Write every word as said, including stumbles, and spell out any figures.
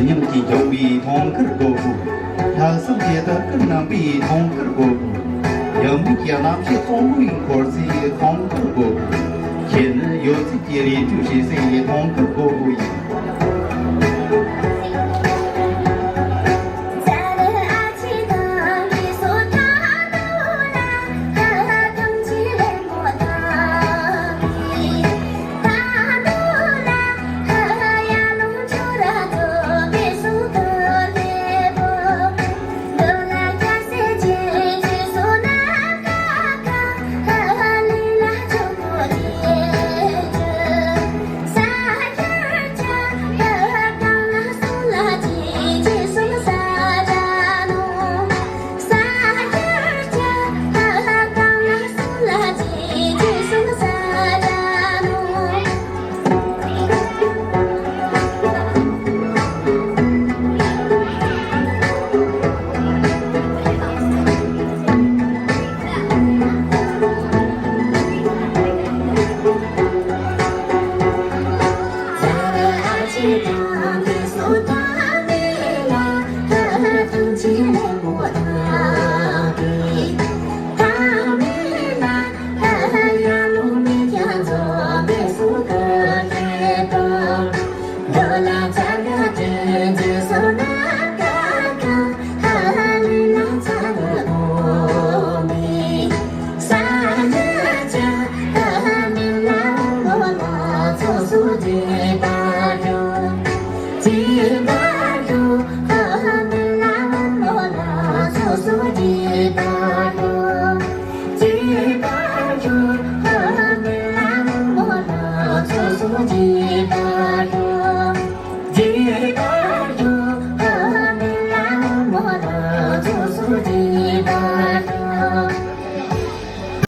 ཉམས་ཀྱིས་སྦྱངས་པའི་ཐང་དཀར་སྒོར་སྒོར། ལྷག་བསམ་གྱི་ཐད་ཀར་གནང་པའི་ཐང་དཀར་སྒོར་སྒོར། ཡབ་མེས་ཀྱི་རྣམ་ཤེས་གཙང་པོའི་འཁོར་སའི་ཐང་དཀར་སྒོར་སྒོར། ཁྱེད་ནི་ཡོད་ཚད་ཀྱི་རིགས་རུས་བྱེད་སའི་ཐང་དཀར་སྒོར་སྒོར་ཡིན།